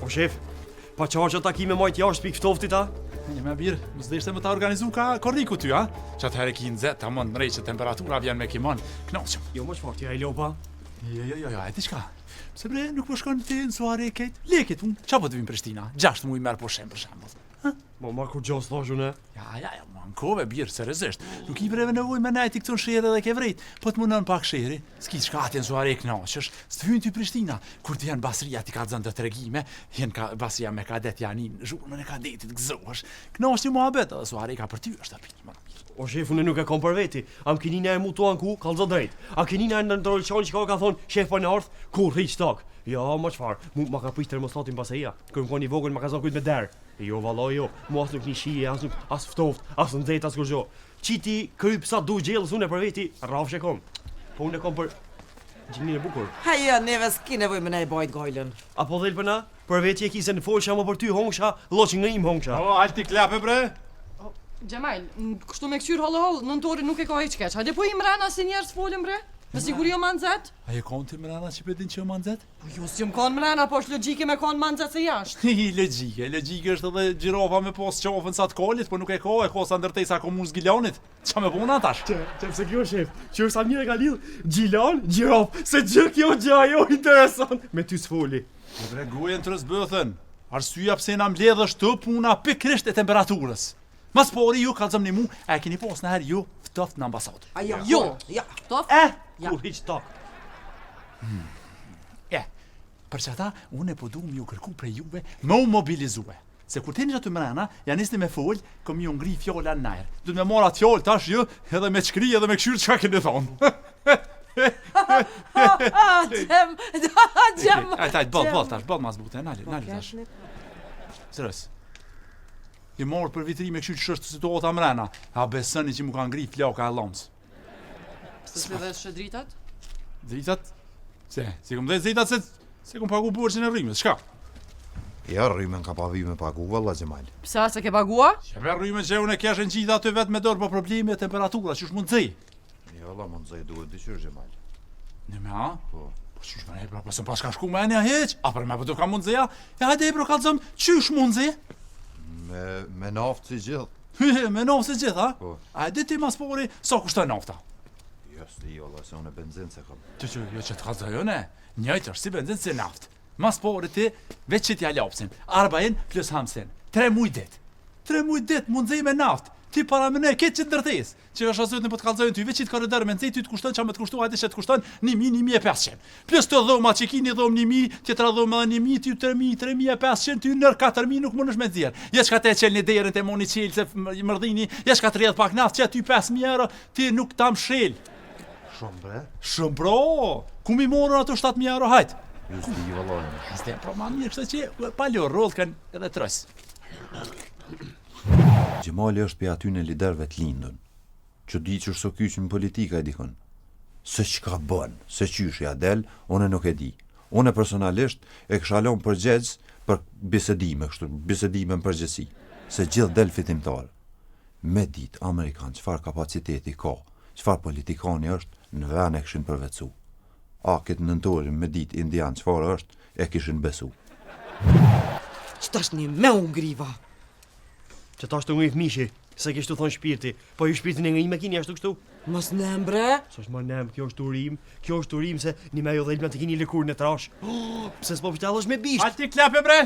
O shef, pa qarë që takime majtë jashtë pikë ftoftit, a? Një me birë, mos deshte me ta organizu ka korriku ty, a? Që atëherë ki nxehtë, ta mund mrej që temperatura vjen me kimon, knaqëm. Jo, më çfarë, ti a i lopa? Jo, jo, jo, jo, e di çka? Pse bre, nuk po shkon ti në Suharekë krejt? Leket, unë, qa po të vinë Prishtina? 6 muj merr pushim, për shembull. Ha? Ma ma kurgjo s'thash unë? Ja, ja, ja, ma ankove, birë, seriozisht. Nuk i breve nevoj me nejti këtu në shehër edhe ke vrejt. Po të munon pak shehri, s'ki çka atje në Suharekë knaqesh, s'të hynë ty Prishtina. Kur të janë Basria t'i kallzon do tregime, jenë ka Basria me kadet janë në zhurmën e kadetit, gëzohesh. Knaqesh një muhabet, edhe Suhareka për ty është api. O shef, unë nuk e kom për veti. A më keni në mu tu anku, kallzo drejt. A keni në në ndrojë që ka ka thonë, shef po në ardh, kur hiq tak. Jo, më çfarë, mu ma ka pritë termostatin baseja. Kur më konë i vogël, ma ka zonë kujt me derë. Jo, valla, jo, mu as nuk një shije, as nuk, as ftoft, as nxehtë, as kurgjo. Qiti kryp sa du gjellës, unë e për veti, rrafsh e kom. Po unë e kom për gjinin e bukur. Ha jo, neve s'ki nevoj me na e bajt gajlen. A po dhel për na? Për veti e ki se në folsha, mo për ty hongsha, lloq ngrim hongsha. O, hajt ti klape bre. Xhemajl, kështu me këqyr hollë hollë, nëntori nuk e ka hiç keq. Hajde po i mrena si njerëz folëm bre. Me siguri jo ma nxehtë. A je konë ti mrena që pe din që jo ma nxehtë? Po jo, s'jom konë mrena, po është logjike me konë ma nxehtë se jashtë. Hi, logjike, logjike është edhe gjirafa me pos qafën sa të kalit, po nuk e ka, e ka sa ndërtesa komunës Gilanit. Qa me bona tash? Që, që pse kjo shef, që është sa mirë e ka lidh, Gjilan, gjiraf, se gjë kjo gjë ajo interesant. Me ty s'foli. Po bre gojën të rëzbëthën. Arsyeja pse na mbledh është puna pikërisht e temperaturës. Mas pari ju kallzomni mu, a e keni pas në herë ju ftoft në ambasadë? A jo, Jo. ja. Ftoft? Eh, Ja. kur hiq tak. Hmm. E, për që ata, unë e po du me ju kërku prej juve me u mobilizue. Se kur t'jeni aty mrena, ja nisni me fol, kom ju ngri fjala në ajër. Du të me marrë atë fjalë tash ju, edhe me qkri edhe me këshyrë çka keni thonë. Xhem, Xhem. Ajt, ajt, boll, boll tash, boll mas bute, nali, nali tash. Serios. I morë për vitri me këshyrë që është situata mrena. A besoni që mu ka ngri flaka e llamës. Pse si dhe shë dritat? Dritat? Se, si kom dhe dritat se se kom pagu borxhin e rrymës, çka? Ja, rrymën ka pa vi me pagu, valla Xhemal. Pse a se ke pagua? Që me rrymën që unë e kesh në qita aty vetë me dorë, po problemi e temperatura, që është mund zej. Jo, valla, mund zej duhet diqysh Xhemal. Në me a? Po. Po qysh më ne, pra, po se pas ka shku me enja hiq. A për me po të ka mund zeja? E hajde e bro kallzom, qysh mund zej? Me, me naftë si gjithë. Me naftë si gjithë, a? Po. A e di ti mas pari sa kushton nafta? Jo, s'di, valla, se unë benzin se kam. Që që, jo që të kallzoj unë, njëjtë është si benzin si naftë. Mas pari ti, veç që t'ja lapsin, arbain plus hamsin, tre muj dit. Tre muj dit, mund me naftë. Ti para më ne, këtë që të ndërtes. Që është azotin po të kallzojnë ty, veç qit korridor me nxeh ty të kushton çka me të kushtu, hajde që të kushton 1000 1500. Plus të dhoma që ki një dhomë 1000, tjetra dhomë edhe 1000, ty 3000, 3500, ty nër 4000 nuk mundesh me nxjerr. Ja çka te çelni derën te moni çel se mërdhini, ja çka të rrjedh pak naftë, që ty 5000 euro, ti nuk ta mshel. Shumë bre. Shumë bro. Ku mi morën ato 7000 euro hajt? Ju s'di valla. S'di, po ma mirë kështu që pa lë rrollkën edhe tros. Xhemali është prej atyne liderëve të lindun, që di qysh s'o kyç në politikë ai dikun. Se çka bën, se qysh ja del, unë nuk e di. Unë personalisht e kisha lon përgjegjës për bisedime kështu, bisedime në përgjithësi, se gjithë del fitimtar. Me dit amerikan çfarë kapaciteti ka, çfarë politikani është, në ven e kishin përvetësu. A këtë nëntorin me dit indian çfarë është, e kishin besu. Që tash një me u ngriva. Që tash të ngrif mishi, se kishtu thonë shpirti, po ju shpirtin e ngrim e kini ashtu kështu. Mos nem bre. S'është më nem, kjo është urim, kjo është urim se një me jo dhe ilma të kini lëkurën e trash. Oh, pse s'po pështellësh me bisht? Hajt ti klape bre,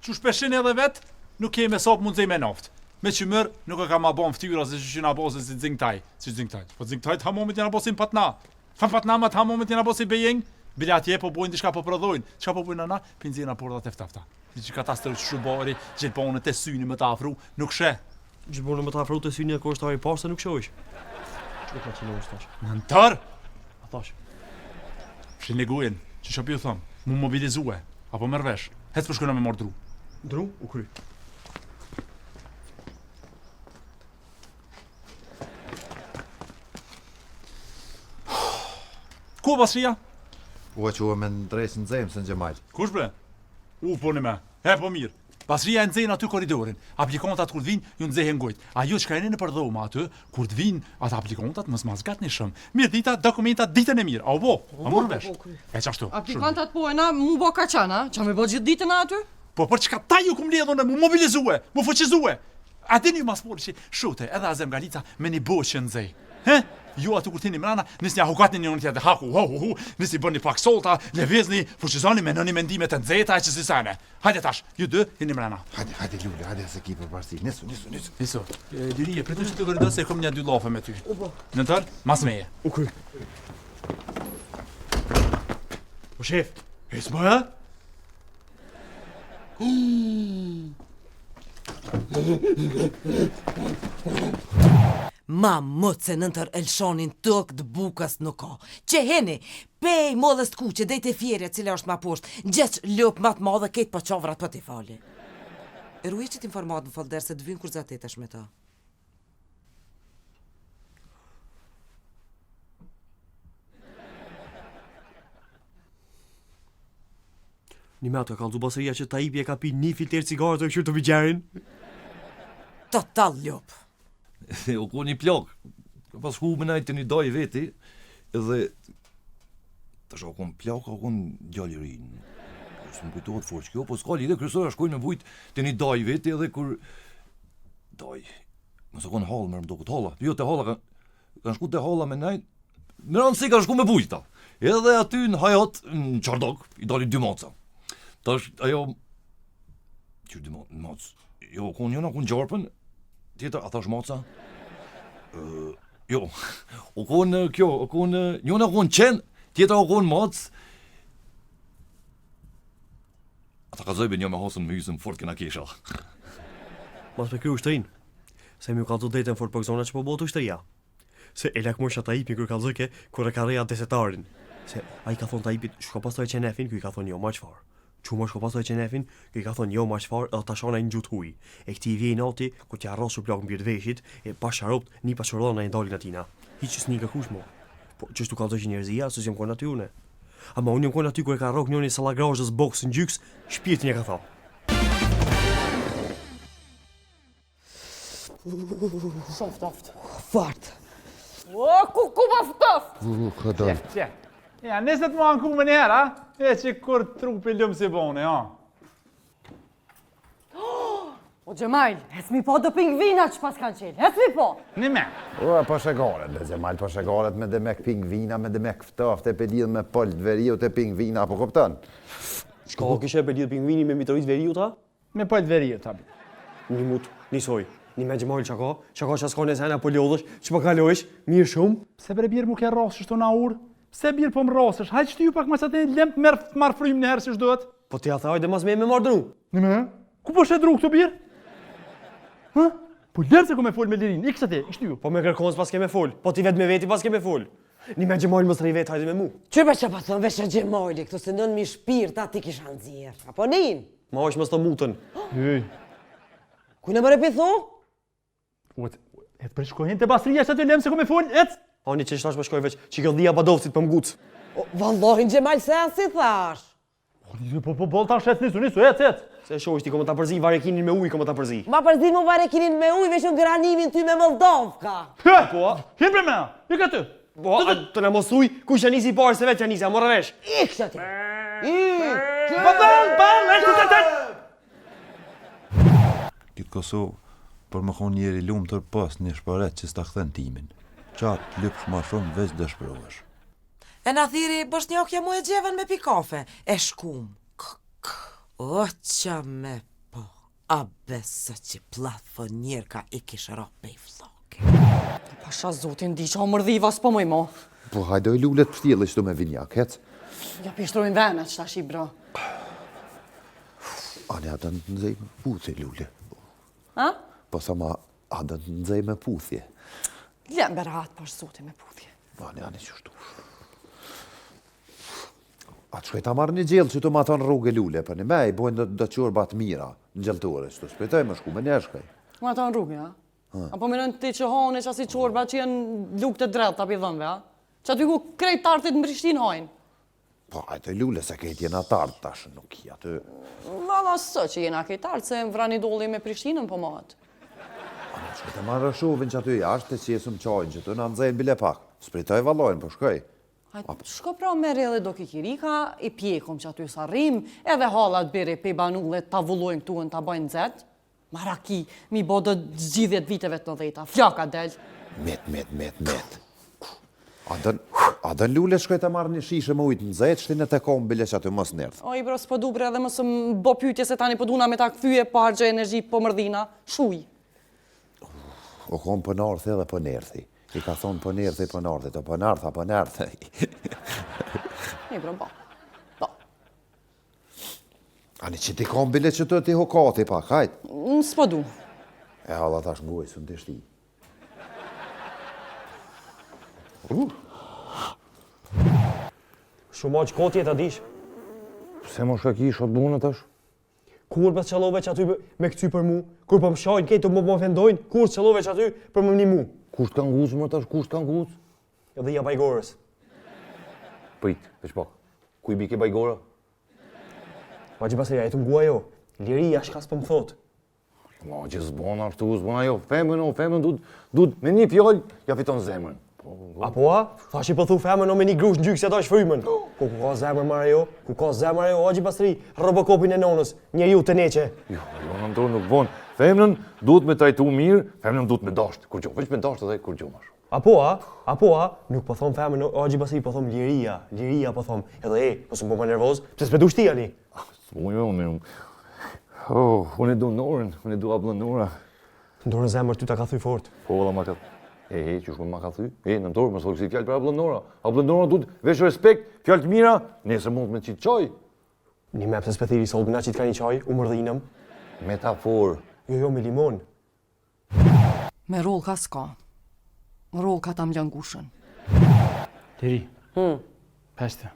qysh peshin edhe vet, nuk kemi sop mund me naftë. Me qymër nuk e ka ma bon fytyra se që na bo se si zingtaj, si zingtaj. Po zingtaj të hamomit jena bo si patna. Fa patna ma të hamomit jena bo si Beijing. Bile atje po bojnë diçka po prodhojnë. Çka po bojnë na? Pinxena pordhat e ftofta. Si që katastrofë shubari, gjelponët e syni më të afru, nuk sheh. Gjelponët më të afru të syni e ko është ajri parë se nuk shohish. Që ka qenë është tash? Nëntor! A thash? Fshini gojën, që që pju thëmë, mu mobilizue, apo merr vesh, hec për shkojna me marrë dru. Dru, u kry. Ku Basria? U e që me ndrejsë në zemë, se në Xhemal. Kush bre? U, po një me. He, po mirë. Basria e nxejnë aty korridorin. Aplikantat kur të vinë, ju nxehen gojt. A ju çka jeni nëpër dhoma aty, kur të vinë ata aplikantat, mos ma zgatni shumë. Mirë dita, dokumentat ditën e mirë. A u bo? A morë vesh? E qashtu. Aplikantat po e na mu bo kaqana, qa me bo gjithë ditën aty? Po për çka ta ju kum lidhun e mu mobilizue, mu fuqizue. A dini ju mas pari që shute edhe Azem Galica me një boqë që nxej. He? Ju aty kur t'hini mrena, nisni ja hukatni një unë tjetër, haku, hu, hu, hu, nisni bëni pak solta, lëvizni, fuqizoni, menoni mendime të nxehta e qësi sene. Hajde tash, ju dy, hini mrena. Hajde, hajde Lule, hajde se ki përparësi. Nisu, nisu, nisu. Nisu, Lirije, pritë që të korridor se kom një dy llafe me ty. U bo. Nëntor, mas meje. U kry. O shef, e s'më Ma mut se nëntër Elshanin tokë të bukës nuk ka. Që heni, pej mollës të kuqe, dej te fjerja cila është ma poshtë, gjeç lopë ma të madhe, kejt po qavrat po t'i fali. Ruje qëtë informatë në folder se të vynë kur zatetesh me to. Një me ato e kallzu Basrija që Taipi e ka pi një filter cigare të këshyrë të bigjerin. Total lopë. U kon një plak. Ka pas shku me najtë një daj veti, edhe tash u kon plak, u kon djalë i ri. S'më kujtohet fort kjo, po s'ka lidhje, kryesore shkojnë me bujt te një daj veti edhe kur daj, mos u kon hallë, më duket halla. Jo te halla kanë kanë shku te halla me najt, me rëndësi kanë shku me bujta. Edhe aty në hajat, në çardak, i dalin dy maca. Tash ajo që dy maca, jo, kon njëna kon gjarpën, tjetra a thash maca? Ë, jo. U kon kjo, u kon njëna kon qen, tjetra u kon mac. Ata ka zojbe një me hasën me hysën fort kena kesha. Mas me kry ushtrinë. Se mi u kallzu drejtën fort po gzona që po bëhet ushtria. Se e lakmosha Taipin kur kallzojke kur e ka rreja desetarin. Se ai ka thonë Taipit, shko pasoj qenefin, ky i ka thonë jo, ma çfarë. Çu ma shko pasoj qenefin, ky i ka thonë jo, ma çfarë, edhe ta shana i në gjuhë huj. E këti i vjen nati, kur t'ja rrashu plak në bir veshit, e pa sharopt, një pa qërdhona i dalin atina. Hiç s'ni kërkush mo. Po, qështu kallzoj që njerëzia, se s'jam kon aty une. Ama unë jam kon aty kur e ka rrok njëri sallagrazhdës boks në gjyks, shpirtin e ka tha. Shumë ftoft. Fort. O, ku, ku po ftoft? U, ka dal. Qe, ja, nisët mu anku me njëherë, a? E që kur trupi lëmë si bone, ha? O, Xhemajl, hec mi po do pingvina që pas kanë qelë, hec mi po! Një me. O, po shegaret, le Xhemal, po shegaret me demek pingvina, me demek ftoft e pe lidh me pol të veriut e pingvina, po kupton? Çka kishe pe lidh pingvini me Mitrovicë veriut, ha? Me pol të veriut, ha. Një mut, njësoj. Një me Xhemal që ka, që ka që s'ka në sena po lodhësh, që po kalojsh, mirë shumë. Pse bre birë mu ke rrasë shtu në urë? Pse birë po më rrasësh? Hajtë shtyu pak ma që atë lem të merr të marr frymë një herë si duhet. Po ti a the hajde mas me me marrë dru. Një me? Ku po sheh dru këtu birë? Ha? Po lërë se ku me fol me lirin, ik aty, ik shtyu. Po me kërkon s'pas ke me fol, po ti vetë me veti pas ke me fol. Një me Xhemal mos rri vetë, hajde me mu. Që be që pa thonë veç e Xhemali, këtu se nën mi shpirt ati kisha nxjerr. Apo nin? Ma është mos të mutën. Hyj. Ku në mëre pi thu? O, e të përshkojnë të Basrija që aty lem se ku me fol, ec. Ani që shtash po shkoj veç, që kjo dhia badovcit po më guc. O, vallahin Xhemal se asi thash. Po, po, po, tash ec, nisu, nisu, ec, ec. Se shoh ti komo ta përzi varekinin me ujë, komo ta përzi. Ma përzi mu varekinin me ujë, veç unë granimin ty me Moldovka. Po, hin për me, ik aty. Po, a të në mos thuj, kush ja nisi i parë se vetë ja nisi, a morë vesh? Ik që aty. Ik. Po, bal, bal, ec, ec, ec. Këtë Kosovë, për me konë njeri lumtur pos një shporet që s'ta kthen timin. Qa të lypsh ma shumë veç dëshpërohesh. E na thiri boshnjakja mu e gjevën me pi kafe. E shkum. K k. O qa me po. A beso që plafonjerka i kish ra pej flloke. Pasha zotin di që o mërdhiva s'po muj mo. Po hajde oj lule të pështjellë qëtu me vinjak, hec. Ja pishtrojnë vena që tash i bro. Ani, a do të nxej me puthje, lule? Ha? Po sa ma, a do të nxej me puthje? Lem be rahat, pash zotin me puthje. Ani, ani, qështu. A të shkoj ta marrë një gjellë që të ma thonë rrugë lule, për një me, i bojnë do, do çorba të mira, në gjellëtore, që të shpejtoj me shku, me një shkoj. Ma thonë rrugë, ha? A po menon ti që hane që asi çorba që janë lukë të dredhë ta pi dhëmve, ha? Që aty ku krejt tartit në Prishtinë hajnë. Po, hajde lule, se krejt jena tartë tash, nuk i aty. Valla së që jena krejt tartë, se vrani dolli me Prishtinën po mahet. Ani, shkoj të marrë shovin që aty jashtë, të qesëm qajnë që të në nxejnë bile pak. S'pritoj vallojnë, po shkoj. Hajt, shko pra merri edhe do kikirika, i pjekum që aty sa rrim, edhe hallat bjeri pe banullet ta vullojnë këtu ta bajnë nxehtë. Ma raki, mi bo do zgjidhjet viteve të nëdheta, flaka del. Met, met, met, met. A dën, a dën lule shkoj të marrë një shishe me ujë të nxehtë, shtine te kombi bile që aty mos nerdh. O, i bro, s'po du bre edhe mos më bo pyetje se tani po duna me ta kthye, po harxhoj energji, po mërdhina. Shuj. O kom po nardhi edhe po nerdhi. I ka thonë po nerdhi, po nardhi, to po nardha, po nerdhi. I bro, bo. Bo. Ani që ti kom bile që të ti hokati pak, hajt. Unë s'po du. E halla tash ngoj, së në të shti. Uh. Shumë aq kotje ta dish. Pse mo shka ki shot bune tash? Kur pas qëllove që aty me këcy për mu, kur po më shajnë këto më më ofendojnë, kur qëllove që aty për më një mu. Kush të ka ngucë më tash, kush të ka ngucë? Edhe ja bajgorës. Prit, veç pak. Ku i bike bajgora? Ma që pasë, ja e të ngua jo. Liria, shka s'po më thotë. Ma që s'bon ashtu, s'bon ajo, femën o femën, dud, dud, me një fjalë, ja fiton zemrën. Po, po. Apo a? Tha që po thu femën o me një grusht në gjyk se do është frymën. Po ku ka zemër marë ajo? Ku ka zemër ajo? Haxhi Basri, Robocopin e nonës, njeriu të neqe. Jo, jo, në ndorë nuk bon. Femnën duhet me trajtu mirë, femnën duhet me dasht. Kurgjo, veç me dasht edhe kurgjo ma shumë. Apo a? Apo a? Nuk po thom femën, o Haxhi Basri, po thom liria, liria po thom. Edhe e, po s'më bo ma nervoz, pse s'pe dush ti ani? Unë, unë, unë, oh, unë e du Norën, unë e du ablën Nora. Dorën zemër ty ta ka thy fort. Po, valla ma ka... E, e, qysh ma ka thy? E, në dorë, mos kësi fjalë për ablën Nora. Ablën Nora du veç respekt, fjalë të mira, nesër mund me qitë çaj. Një me pse s'pe thiri sot, na qitë ka një çaj, u mërdhinëm. Metafor. Jo, jo, me limon. Me rrollka s'ka. Rrollka ta mlon gushën. Liri. Hmm. Peshte.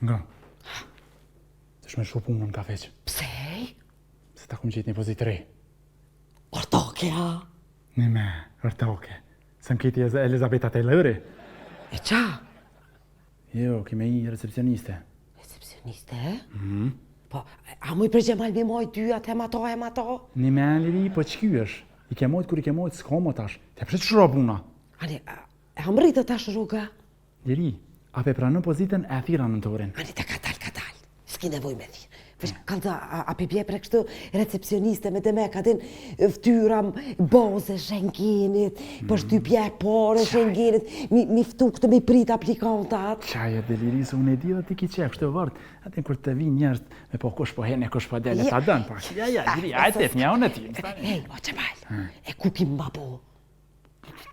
Nga. Të shme shu punën ka feq. Pse? Se ta kum gjetë një pozitë re. Ortoke, ha? Një me, ortoke. Se më kiti Elizabeta Taylori. E qa? Jo, ki me i recepcioniste. Recepcioniste, e? Mm. Po, a muj për Xhemal mi mojt dy atë hem ato, hem ato? Një me liri, po që ky është? I ke mojt kur i ke mojt, s'ka mo tash. Te pse që puna? Ani, a, a më rritë tash rruga? Liri, a pe pranon pozitën e thira nëntorin? Ani, të ka dal, ka dal. S'ki nevoj me thirë. Veç, kallza, a, a pi bje pre kështu recepcioniste me demek, a din ftyra bazë e Schengenit, mm. përshtypja e parë e Schengenit, mi, mi ftu këtë mi prit aplikantat. Qaj e dhe liri, se unë e di dhe ti ki qef, kështu e vërtë. A din kur të vinë njerëz me po kush po hene, kush po dele, ta dënë pak. Ja, ja, liri, a e të fnja, unë e ti. Ej, o Xhemal, e ku ki ma bo?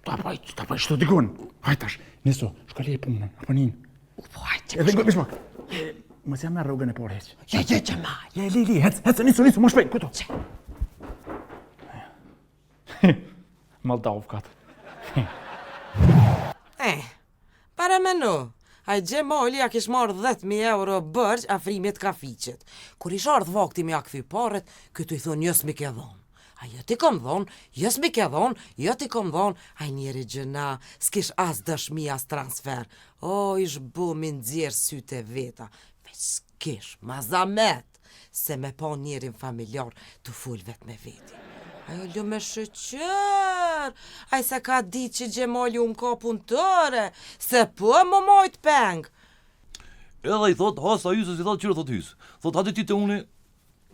Ta bëj, ta bëj shtu dikun. Hajt tash, nisu, shko leje punën, apo nin. U po hajt, Edhe ngoj, veç pak. Mos jam në rrugën e parë hiç. Jo, jo, Xhemal. Je, li, li, hec, hec, nisu, nisu, më shpejt, këtu. Që? Moldavkat. Eh, parameno, ai Xhemali ja kish marrë 10.000 euro borxh Afrimit kafiqit. Kur ish ardhë vakti me ja kthy paret, ky tu i thonë jo s'mi ke dhonë. A jo ti kom dhonë, jo s'mi ke dhonë, jo ti kom dhonë, ai njeri gjynah, s'kish as dëshmi as transfer. O, ish bo mi nxjerr sytë e veta, veç s'kish, ma zamet, se me pa njerin familjar tu fol vet me veti. Ajo lë me shyqyr, ai se ka ditë që Xhemali um ka punëtore, se po më mojt peng. Edhe i thot, hasa Hysës, i thot, qyre thot Hys. Thot, hajde ti te une,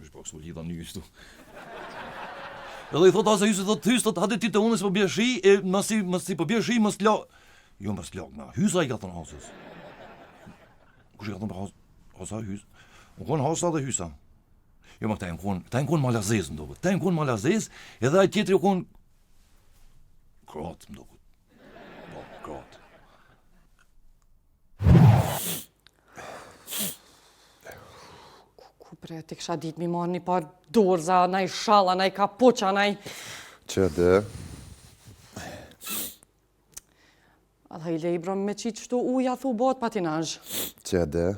Është pak s'u lidha një kështu. Edhe i thot hasa Hysës, thot Hys, thot hajde ti te une se po bie shi, e masi masi po bie shi, mos la. Jo mos la, na. Hysa i ka thon hasës. Kush i ka thon për has? Hasa Hys. U kon hasa dhe Hysa. Jo, më këta janë kon, këta janë kon malazez më duket. Këta janë kon malazez, edhe ai tjetri u kon kroat më duket. Po, kroat. Ku bre, ti kisha ditë mi marrë një par dorza, naj shalla, naj kapuça, naj... Që dhe? A i lej bro me qitë qëtu uja thu bëhet patinazh. Që dhe?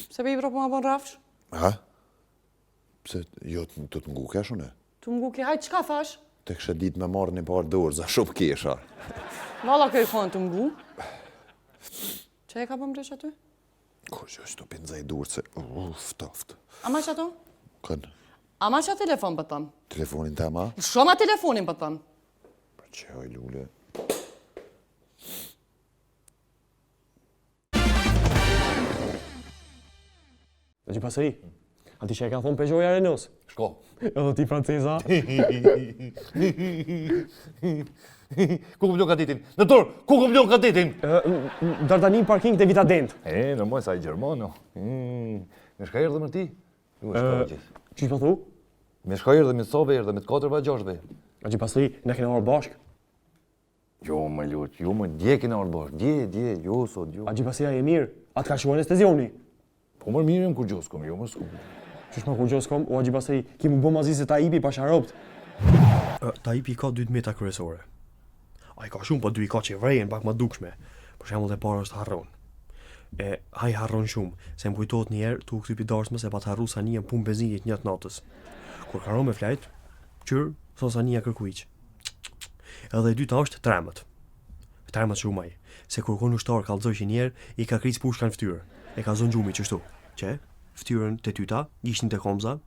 Pse be i bro po ma bon rrafsh? Ha? Pse, jo, të të ngu kesh une? Të ngu ke, hajt, çka thash? Të kishe ditë me marrë një parë dorza, shumë kesha. Valla kjo i thonë të ngu. Që e ka bëmë bresh aty? Ko që është të pinzaj durë se, uf, taft. A ma që ato? Kënë? A ma që telefon për po tëmë? Telefonin të ama? Shoma telefonin për po tëmë. Që oj lule. Dhe që pasëri, a ti që e ka thonë Peugeot-ja Renault? Shko. Edhe ti franceza. Ku kom lon kadetin? Në dorë, ku kom lon kadetin? Dardani parking të Vitadent. E, në moj, sa i gjermano. Mm, Me shka erdhe më ti? Ju e shka gjithë. Qysh po thu? Me shka erdhe, me sa erdhe, me të katërve a gjashtëve. A që pasëri, ne kena ardhë bashkë. Jo, më lut, jo, më dje kena ardhë bashkë, dje, dje, jo, sot, jo. A që pasëri, a je mirë? A të ka shu anestezioni? Po më mirë jam kurgjo s'kom, jo më s'kom. Qysh më kurgjo s'kom, o Haxhi Basri, ki mu bo ma zi se Taipi pasha robt. Taipi ka dy të meta kryesore. Ai ka shumë, po dy i ka që vrejën pak ma dukshme. Për shembull e para është harron. E ai harron shumë, se më kujtohet një herë tu u kthy pi darsmës e pat harru Sanien n'pumpë benzinit një të natës. Kur ka ra me flajt, qyr, s'o Sania kërku hiç. Edhe e dyta është tremët. Tremët shumë ai, se kur kon ushtar kallxoi që njëherë i ka kris pushka në fytyrë. E ka zonë gjumi qështu, që fytyrën te tyta, gishtin te komza,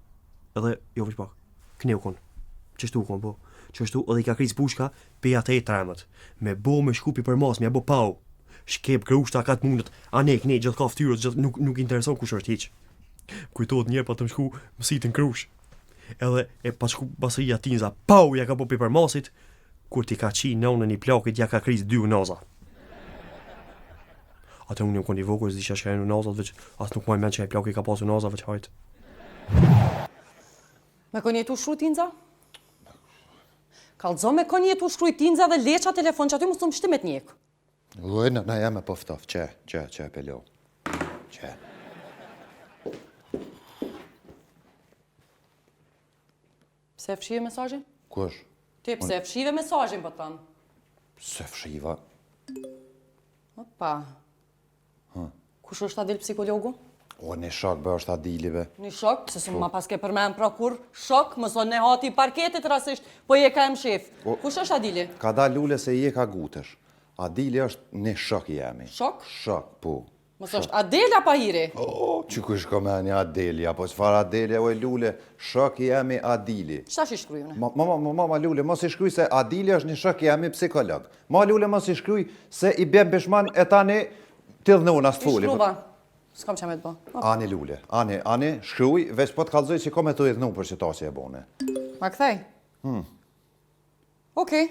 edhe jo veç pak. Kne u kon. Qështu u kon po. Qështu edhe i ka kris pushka pe atë e tremët. Me bo me shku pi përmas, me ja bo pau. Shkep grushta ka të mundet. Ane kne gjithë ka fytyrës, gjithë nuk nuk intereson kush është hiç. Kujtohet njëherë patëm shku mësit në Krushë. Edhe e pa shku basria tinza, pau ja ka bo pi përmasit, kur t'i ka qi nonën i plakit ja ka kris dy unaza. Atë unë jam kon i vogël, s'di çka janë unazat, veç as nuk maj mend që ai plaki ka pas unaza, veç hajt. Me kon je tu shkru tinza? Kallxo me kon je tu shkru tinza dhe le qat telefon që aty mos të më shti me t'njek. Oj, në, në jam e po ftof, që, që, që, pelo. Që. Pse e fshive mesazhin? Kush? Ti pse e fshive mesazhin, po të tham? Pse fshiva? Opa. Kush është Adil psikologu? O, një shok be është Adili be. Një shok, pse s'më ma paske përmen pra kur shok, më zonë nehati i parketit rasisht, po je ka e mshef. Kush është Adili? Ka da lule se je ka gutesh. Adili është një shok i jemi. Shok? Shok, po. Mos është Adela Pahiri? O, që kush ka me një Adelia, po çfarë Adelia, o e lule, shok i jemi Adili. Çka i shkruj unë? Ma, ma, ma, ma, ma, lule, mos i shkruj se Adili është një shok i jemi psikolog. Ma lule, mos i shkruj se i bjen pishman e tani ti dhënuna I s'foli. shkruva. S'kam që me të bo. Ani lule, ani, ani, shkruj, veç po të kallzoj që ko me të idhnu për qëta që e bone. Ma kthej? Hmm. Okej.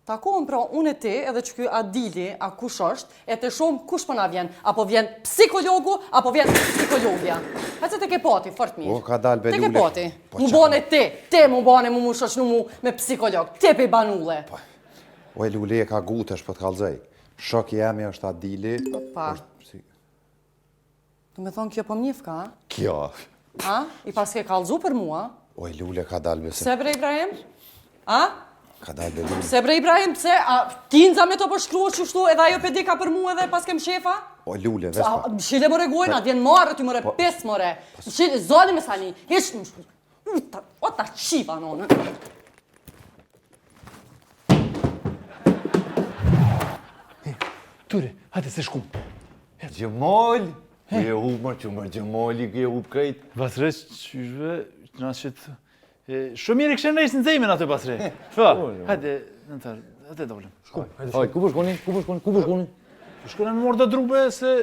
Takohem pra unë e ti edhe që ky Adili, a kush është, e të shohim kush po na vjen, apo vjen psikologu, apo vjen psikologia. Hajde se te ke pati, fort mirë. O, ka dalë be Te ke lule. pati. Po Mu qa- bone ti, ti mu bone mu mu shoqnu mu me psikolog, ti pe banulle. Po, O e lule e ka gutesh, po të kallzoj. Shok i jemi është Adili. Opa. është psi- Do me thonë kjo po m'njifka, a? Kjo. A? I paske kallzu për mua? O e lule ka dalë be se. Pse bre Ibrahim? A? Ka dalë be lule. Pse bre Ibrahim, pse? A tinza me to po shkruash qështu edhe ajo pe dika për mua edhe paske mshefa? O lule, veç A, pak. mshile more gojën, a vjen marrë ty more Po. pis more. Mshile, zali me sani, hiç, u, ta, o ta qiva nonën. Ture, hajde se shkum. Xhemal, ku je hup mër, që mër Xhemali, ku je hup krejt. Basre, qyshve, në që të... Shumë mirë e kështë nëjës në zemen atë Basre. Fë, hajde, nëntar, hajde dolëm. Shkum. Hajde, ku po shkoni? Ku po shkoni? Ku po shkoni? Po shkoni me morë do drube se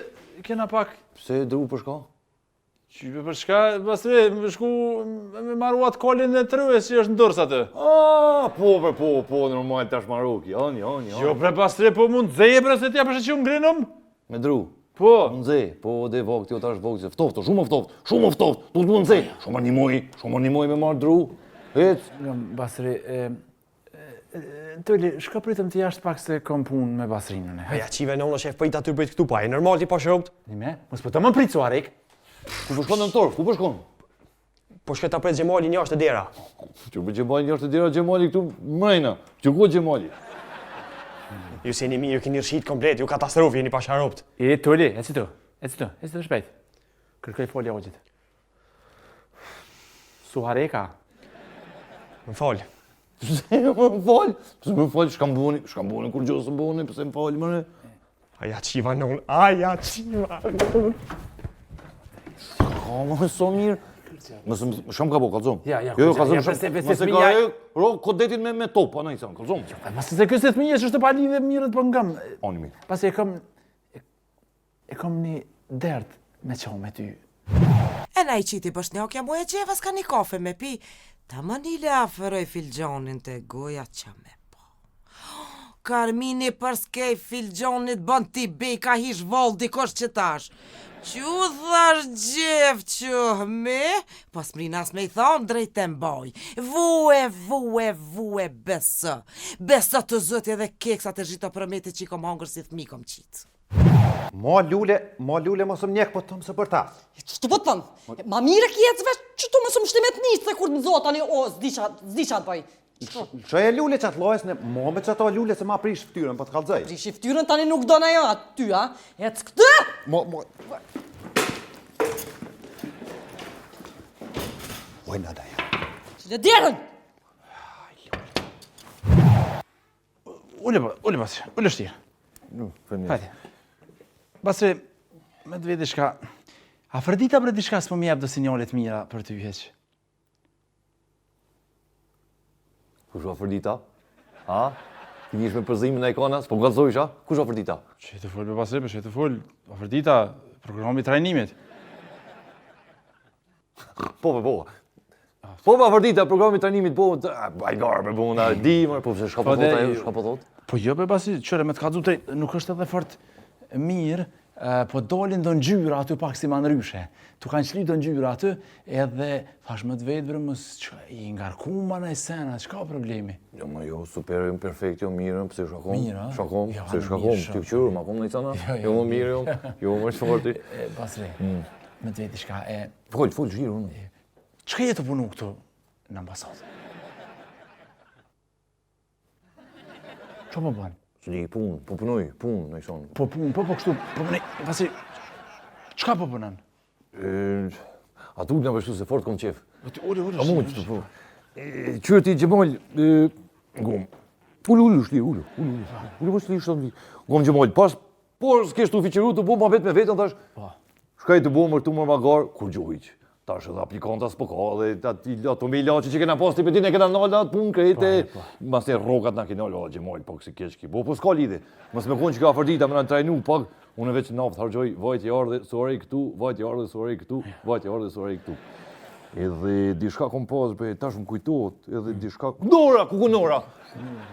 kena pak... Pse dru për shka? Qybe për shka, Basre, me shku me maru atë kolin e trues që është në dorës atë. Ah, po, po, po, po, normal tash Maroki, ani, ani, ani. Jo, bre Basre, po mund zeje bre se t'ja përshe që unë ngrinëm. Me dru. Po. Mund ze, po dhe vakti, o tash vakti, ftohtë, shumë ftohtë, shumë ftohtë, du të mund ze. Shumë nimoj, shumë nimoj me marr dru. Ec. Jo, Basri, e, Toli, shka pritëm të jashtë pak se kom punë me Basrinën. A ja qive nona shef prit aty prit këtu pa, e normal ti pa shropt. Një me, mos po të më prit suarik. Ku po shkon nëntor, ku po shkon? Po shkoj ta pres Xhemalin jashtë te dera. Që po Xhemali jashtë te dera, Xhemali këtu mrejna. Që ku Xhemali? Ju s'jeni mirë, ju keni rshit komplet, ju katastrofë, jeni pasha robt. E, Toli, eci tu, eci tu, eci tu shpejt. Kërkoj folje ogjit. Suhareka. Më fal. Pse më fal? Pse më fal? Shkam boni, shkam boni kur gjosë boni, pse më fal më? A ja qiva non, a ja qiva non. Ka më so mirë. Mos më shumë ka bo, kallzom. Ja, ja, jo, jo, ja, kallzom ja, shumë. pse- pse Mos e ka fëmija- e, ro kodetin me me top, anaj son, kallzom. Ma se se ky se fëmijë që është pa lidhje mirët po ngam. Oni mi. Pasi e kam e, e kam një dert me qo me ty. E na i qiti boshnjakja mu e gjeva s'ka një kafe me pi, ta më një le afëroj filxhanin te goja që me po. Karmini përskej filxhanit bën ti bej ka hish vallë dikush që tash. Qu thash gjef që me, po s'mrina as me i thonë drejt e mbaj. Vue, vue, vue, besë. Besë të zëti edhe keksat e zhito përmeti që i kom hangër si thmi kom qitë. Ma lule, ma lule mos më njek, po të më së për ta. Qëtu po të thëmë? Ma mirë e ki ecë vesh qëtu mos më shtimet nisë se kur të më tani, o, s'di qa, s'di qa të bëj. Që e lule që atë lojës, ne, mo me që ato lule se ma prish fytyrën, po të kallzoj. Prishi fytyrën tani nuk do na jo aty, a? Ec këtë! Mo, mo... Oj, nada ja. Çile derën! Ule, ule Basri, ule shtirë. Hajde. Basri, me të veti diçka. Afërdita bre diçka s'po më jep do sinjale të mira për ty hiç. Kush o Afërdita? Ha? Ti nish me përzimin e ikona, s'po më kallzojsh, ha? Kush o Afërdita? Që të fol be Basri, që të fol. Afërdita, programi i trajnimit. Po, po, po. Po, po, Afërdita, programi i trajnimit, po, ai garë, po, po, na di, më, po, pse shka po Po, thot dhe- ajo, shka po thot? Po jo be Basri, qyre me të kallzu drejt, nuk është edhe fort mirë, e, po dolin do ngjyra aty pak si ma ndryshe. Tu kanë qli do ngjyra aty, edhe thash më të vetë bre mos çka i ngarku ma në sena, çka problemi? Jo, ma jo, super, jo, perfekt, jo, mirë, pse shka kom, Mirë, a? shka kom, Jo, pse mirë, shka kom, shumë. ti këqyrë, ma kom në i cana, Jo, jo, jo, më mirë, jo, jo, më shforti. E, Basri, me të vetë diçka, e, Fol, fol, zhirë, unë. çka je të punu këtu në ambasadë? Ço po bën? S'di, punë, po punoj, punë, në i sonë. Po pun, po po kështu, po punoj, Basri, çka po punon? E, a du të në vështu se fort kom qef. Po ti ule, ule. A mund të po. E, Qyre ti Xhemal, e, gom. Ulu, ulu, shli, ulu, ulu, ulu. Ulu, po shli, shli. Gom Xhemal, pas, por s'kesh tu fiqiru të bo, ma vetë me vetën, thash. Po. Shkaj të bo, mërë tu mërë magar, kur gjo hiq. Tash edhe aplikanta s'po ka, edhe ati ato me ilaçe që kena pas ti pedin e kena nalë atë punë krejte. Po, Mas ne rrogat na kena nalë, o Xhemal, pak si keq ki. Bo, po s'ka lidhje. Mos me konë që ka Afërdita me na trajnu pak, unë veç naftë harxhoj, vajti ardhi, suarej këtu, vajti ardhi, suarej këtu, vajti ardhi, suarej këtu. Edhe diçka kom pas, be, tash më kujtohet, edhe diçka... Nora, ku ku Nora?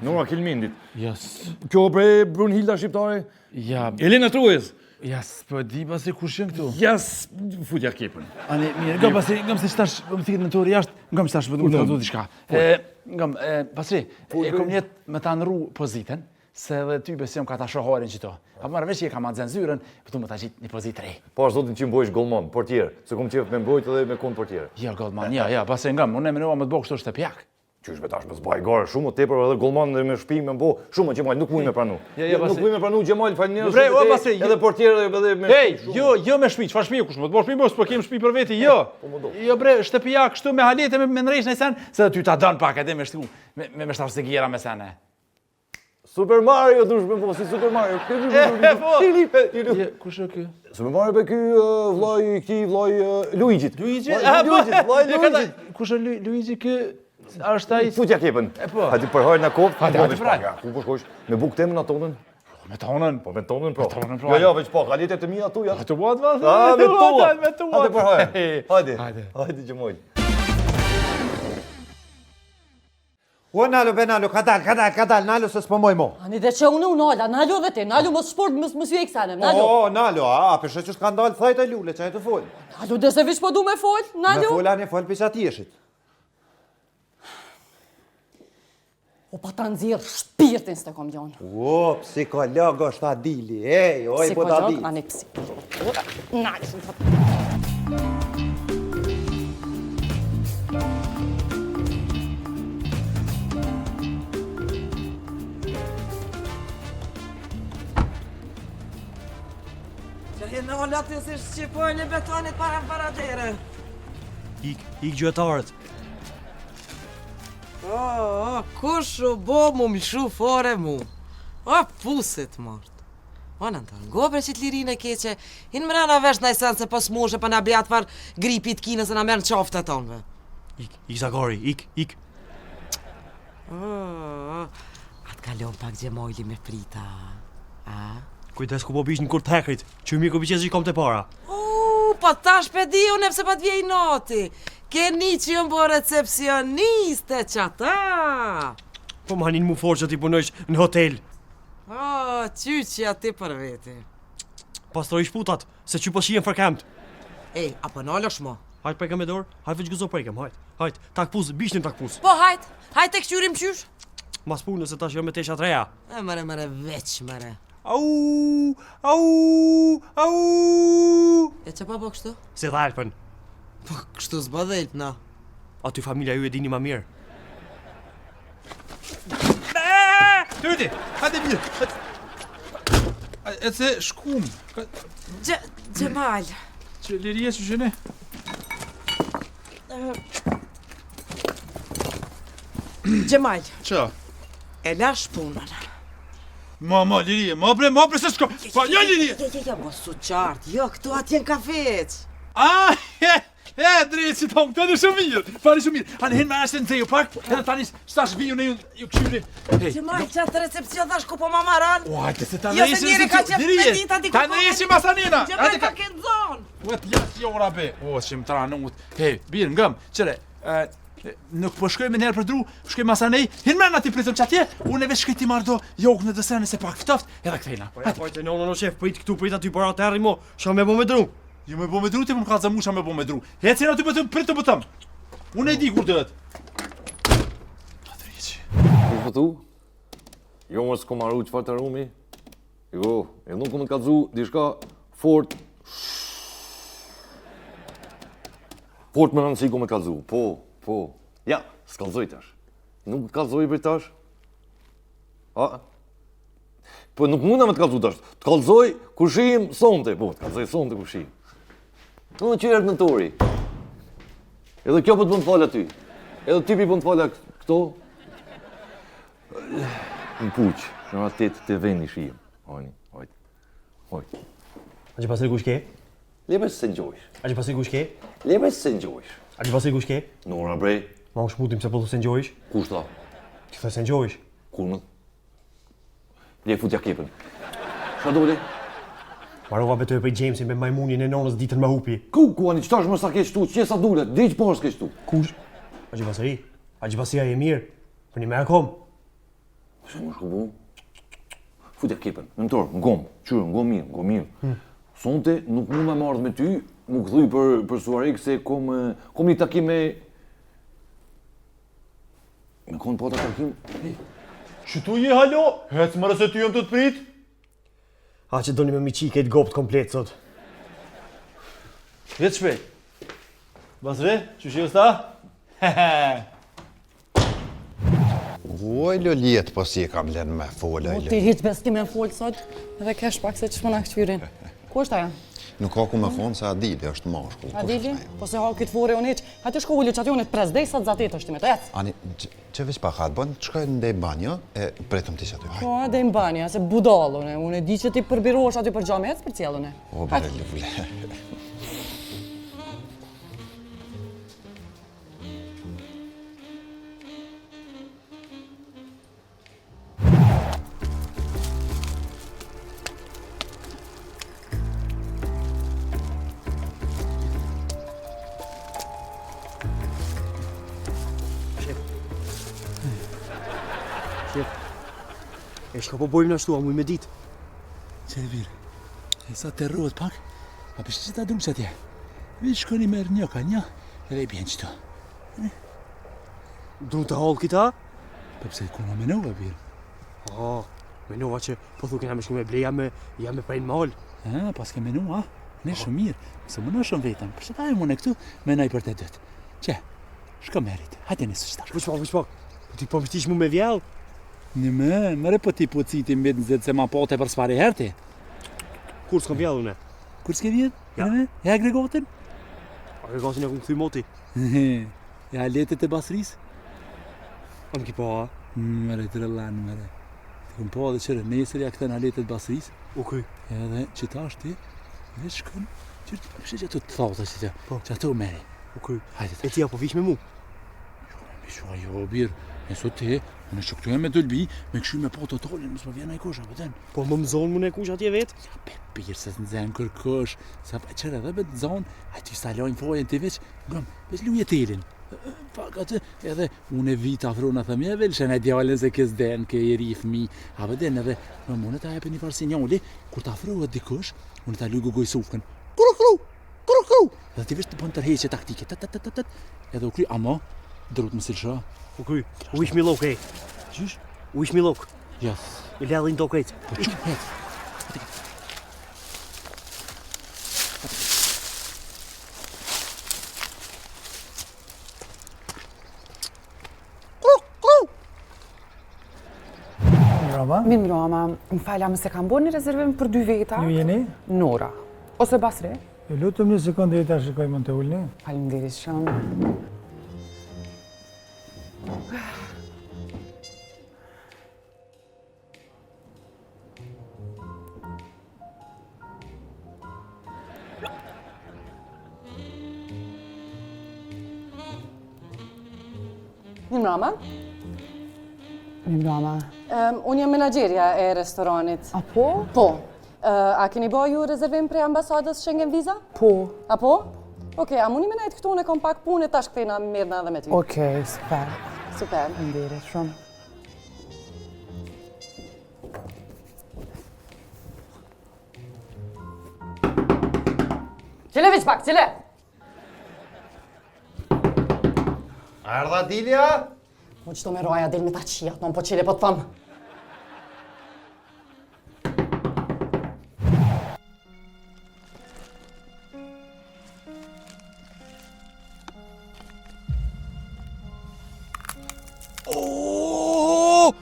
Nora Kelmendit. Jas, Kjo bre Brunhilda shqiptare? ja, Elena Trojës. ja, s'po di Basri kush janë këtu. Jas, futja kepën. Ani, mirë, ngam Basri, ngam se tash më thikët në torë jashtë, ngam se tash po du të kallzu diçka. E, ngam, e, Basri, e kom njet me ta ndrru pozitën, se edhe ty besim ka ta shoharin qito. A marrë veç je ka ma nxenë zyrën, po du më ta gjitë një pozitë re. Po është zotin që më bojsh golman, portier, se kom qef me mbrojt edhe me kon portier. Jo, Goldman, ja, ja, Basri ngam, unë e menova më të bo kështu shtëpiak. Qysh be tash mos baj garë shumë më tepër edhe golman dhe me shtëpi me bo, shumë Xhemal nuk muj me pranu. Ja, ja, nuk Basri. muj me pranu Xhemal, faleminderit. Bre, shumë o, te, Basri, jo- edhe portier edhe edhe me Ej, shtëpi, shumë. jo, jo me shtëpi, çfarë shtëpi, kush më të bo shtëpi, mos po kem shtëpi për veti, jo. po Jo bre, shtëpia kështu me halete me me ndresh në sen, se ty ta don pak edhe me shtu, me me, me shtar segira me sene. Super Mario dush me bo, si Super Mario. E, po. Je, kush është ky? Super Mario be ky ë, vllai i këtij vllai ë, Luigjit. Luigi? Vllai Ah, po. Luigjit, vllai Jo, ka ta- Luigjit. Kush është Lu- Luigi ky? A është ai? Futja kepën. E, po. Hajde për hajr në kopë. Hajde, hajde për hajr. Ku po shkosh? Me bukë temën atë tonën? Me tonën. Po me tonën pro. Me tonën, pro. Jo, jo, veç pak, halete të mia tuja. Të buat va. Ah, me tua. Me tua. Hajde për hajr. Hajde. Hajde. Hajde Xhemol. O, nalo, be, nalo, ka dal, ka dal, ka dal, nalo se s'po moj mo. Ani dhe që unë u nala, nalu dhe ti, nalu mos shport, mos mos ju e kësane, nalu. O, nalo, a, për që s'ka ndalë thajt e lule, që e të fol. Nalu dhe se vish po du me fol, Me nalu. fol, ani fol për që atjeshit. O pa ta nxjerr shpirtin s'të kom ljonë. O, psikolog është Adili, ej, oj, po ta di. Psikolog, ani psikolog. Nalu, shumë të... Që je në aty si shqipojnë e betonit para para dere. Ik, ik gjytarët. O, o, kush u bo mu më lshu fore mu? O, pusit mort. O, nëntor, ngo bre qit lirinë e keqe, hin mrena vesh naj sen se po s'moshe po na bje atë farë gripit t'Kinës e na merr në qafë të tonëve. Ik, ik Zagari, ik, ik. Oh, a t'ka lon pak Xhemajli me prita, a? Kujdes ku po bish në kurth t'hekrit, që mirë ku biqezi kom të para. U, po tash pe di unë pse po t'vjen inati. Ke ni që jom bo recepcioniste qata. Po ma nin mu fort që ti punojsh në hotel. O, qyqja ti për veti. Pastroj shputat, se që po shihen fërkemt. Ej, a po nalosh mo? Hajt prekëm me dorë, hajt veç guzo prekëm, hajt, hajt, ta kpus, bishtin ta kpus. Po hajt, hajt e këqyrim qysh. Mas punës se tash jo me tesha t'reja. E mëre, mëre, veç mëre. Au, au, au. E që pa po kështu? Si dhelpën. Po kështu s'bo dhelp, na. Aty familja ju e dini ma mirë. Tyrti, hajde mirë. E se shkum. Gje, Xhemal. Që lirie që shëne? Xhemal. Që? E lash punën. Ma, ma, lirie, ma bre, ma bre, se shko. Pa, jo, lirie. Jo, jo, jo, mos u qartë. Jo, këtu atje në kafeç. Ah, he, he, drejt që tonë, këtë shumë mirë, fali shumë mirë. Ani, hinë me ashtë në zeju pak, edhe tani, shtash viju në ju, ju këshyri. Hey, Xhemal, që atë recepcion thash ku po ma maran? O, hajde se ta Jo, se njeri ka qef me dita di ku Ta nreshim masanena. Xhemal, pa ke zonë. O, të jas jo, ora be. O, që më tranut. Hej, birë, ngëm, qëre, e, nuk po shkoj me njerë për dru, shkoj masanej, hinë mrena ti pritëm që atje, unë e veç shkoj ti marrë do jogë në dësene se pak ftoft, edhe kthejna. Po ja, po të nono no shef, prit këtu, prit aty para terri mo, çka me bo me dru? Jo me bo me dru, ti më ka zamu qa me bo me dru. Hecin aty për të pritëm për tëm. Unë e di kur dëhet. Adriqi. Kush po thu? Jo mos kom harru çfarë të rumi. Jo, e nuk kom të kallzu diçka fort. Fort me rëndësi kom me kallzu. Po, po. Ja, s'kallzoj tash. Nuk të kallzoj për tash. A? Po nuk mundna me të kallzu tash. Të kallzoj kur shihim sonte. Po, të kallzoj sonte kur shihim. Në në qyret nëntori. Edhe kjo po të bën të falë aty. Edhe ty po i bën të falë këto. Në puq, në ora 8 te vendi shihim. Hajni, hajt. Hajt. A që pasri kush ke? Lepe se ngjojsh. A që pasri kush ke? Lepe se ngjojsh. A që pasri kush ke? Nora bre, Ma u shputim se po thu se ngjojsh. kush tha? Ti the se ngjojsh. Kur më? Le futja kepën. Çka dole? Marova betoj për Jamesin me majmunin e nonës ditën më hupi. Ku, ku, ani, qëtash më sa ke qëtu, që sa dule, di që parë s'ke qëtu. Kush? A që pasri? A që pasri e mirë? Për një me e kom. Se më shku bu? Futja kepën, nëntor, ngom, qyrë, ngom mirë, ngom mirë. Hmm. Sonte nuk mund me marrë me ty, mu kthy për, për Suharekë se kom, kom një takim me... Me konë po ta takim? Qëtu je halo? Hec mëre se ty jam të të prit? A që doni me mi qi këtë gopt komplet sot. Hec shpejt. Basri, që shi usta? Oj, Loljet, po si e kam lënë me folë, Po ti hiç bes ti me fol sot, edhe kesh pak se që më na këqyrin. Ku është ajo? Nuk ka ku me thonë se Adili është mashkull. kush Adili? është ajo? Po se ha këtë fore unë hiç. Hajde shko ulu që aty unë të pres, dej sa të zatet është ti me të ec. Ani, që, që veç pak atë bën, të shkoj në dej banjo, e pritëm ti që aty, hajde. Po, dej në banjo, se budall unë, unë e di që ti përbirohesh aty për xhami, ec për cjellën e. O, bre, lule. Shef. Shef. E shka po bojmë në ashtu, a muj me dit? Që e virë, e sa të rruhet pak, a përshë që ta drum që atje. Vi shkoni merë një ka një, edhe i bjen qëto. Dru të hollë këta? Po pse ku më menova birë? Oh, menova që po thu kena me shku me ble, ja me, ja me prej në mal. Ha, pas ke menu, a? Ne shumë mirë, se më në shumë vetëm. Përse ta e mune këtu, menoj për të dytë. Që, shko merit, hajde nisë që tash. Veç pak, veç pak. Po ti po më shtish mu me vjell? Një më, mëre po ti po citi mbet në zetë se ma pote për s'pari herë ti. Kur s'kom vjell une? Kur s'ke vjell? Ja. Ja. E agregatin? Agregatin e kum kthy moti. E aletet e basris? A më ki pa, a? Mëre të rëllan, mëre. E kom pa edhe qyre, nesër ja kthen aletet Basrisë. U kry. Edhe që tash ti, veç shkon, që të kështë që ato të thata që të, Po. që ato merri. U kry. Hajde E tash. ti apo vish me mu? Jo, me shua, jo, bir, e sot ti, unë që këtu jam me dëlbi, me këshy me po totalin, mos më vjen ai kush, apo den. Po më mëzonë mu në kush atje vetë? Ja, pe bir, se s'nxen kërkush, sa pa qërë edhe me të zonë, a ti sa lojnë fojën ti veç, ngëm, veç luje telin. Pak aty, edhe unë e vi të afrona, them, ja velshen e djalën se ke s'den, ke i ri fëmi, a vëden edhe, më unë ta jepe një farë sinjali, kur të afrohet dikush, unë ta luj gugoj sufkën, kru kru, kru kru, dhe ti veç të bën tërheqje taktike, tat tat tat tat, edhe u kry, ama, drut më silsha, U kry. U ish mi lok, ej. qysh? U ish mi lok. Ja, I ledhin do krejt. po qu, hec, Mirëmbrama. Mirëmbrama, më fal, a mëse kam bo një rezervim për dy veta? Ju jeni? Nora. Ose Basri? Ju lutem një sekundë deri ta shikoj mund të ulni. Faleminderit shumë. Mirëmbrama. Mirëmbrama. Um, unë jam menaxherja e restoranit. A po? Po. Ë, a keni bo ju rezervim prej ambasadës Schengen Visa? Po. A po? Okej, a mundi me nejt këtu, unë e kom pak punë e tash kthehna mirna edhe me ty. Okej, super. Super. Faleminderit shumë. Qile veç pak, qile! Ardha Dilja? Po qëto me roja del me ta qia, po qile po të thëmë. Oh!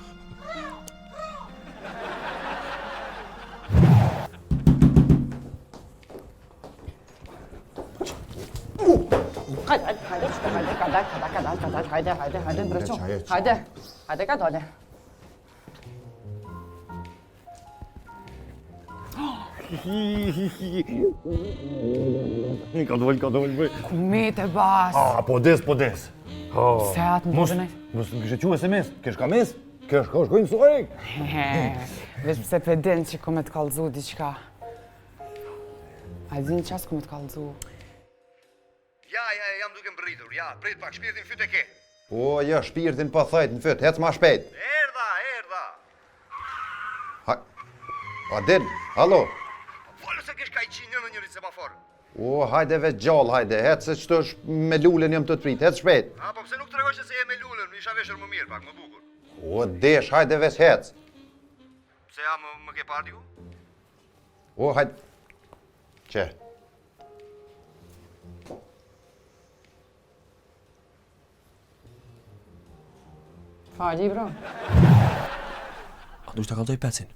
Hajde, hajde, hajde, kadal, kadal, kadal, kadal, hajde, hajde, hajde, ndreqo. Hajde, hajde, kadale. Ka dol, ka dol, bëj. Ku mete bas? A, po des, po des. Se atë më Mos, bëne? mos më kishe qu SMS, kesh ka mes, kesh ka shkojnë sore. Veç pse pe din që ku me të kallëzu diçka. A din qas ku me të kallëzu? Ja, ja, jam duke mbërritur. Ja, prit pak, shpirtin fyt e ke. Po, ja, shpirtin pa thajt në fyt, hec ma shpejt. Erdha, erdha. Ha, a del, alo. Folë se kesh ka i qinë një në njëri semafor. O, hajde veç gjallë, hajde, hec se qëto është me lulën jam të të prit, hec shpejt. A, po pse nuk tregoj se je me lulën, isha veshur më mirë pak, më bukur. O, desh, hajde veç hec. Pse ja, më, më ke parë diku? O, hajde. Qe. Fali, bro. A dush ta kallzoj pecin?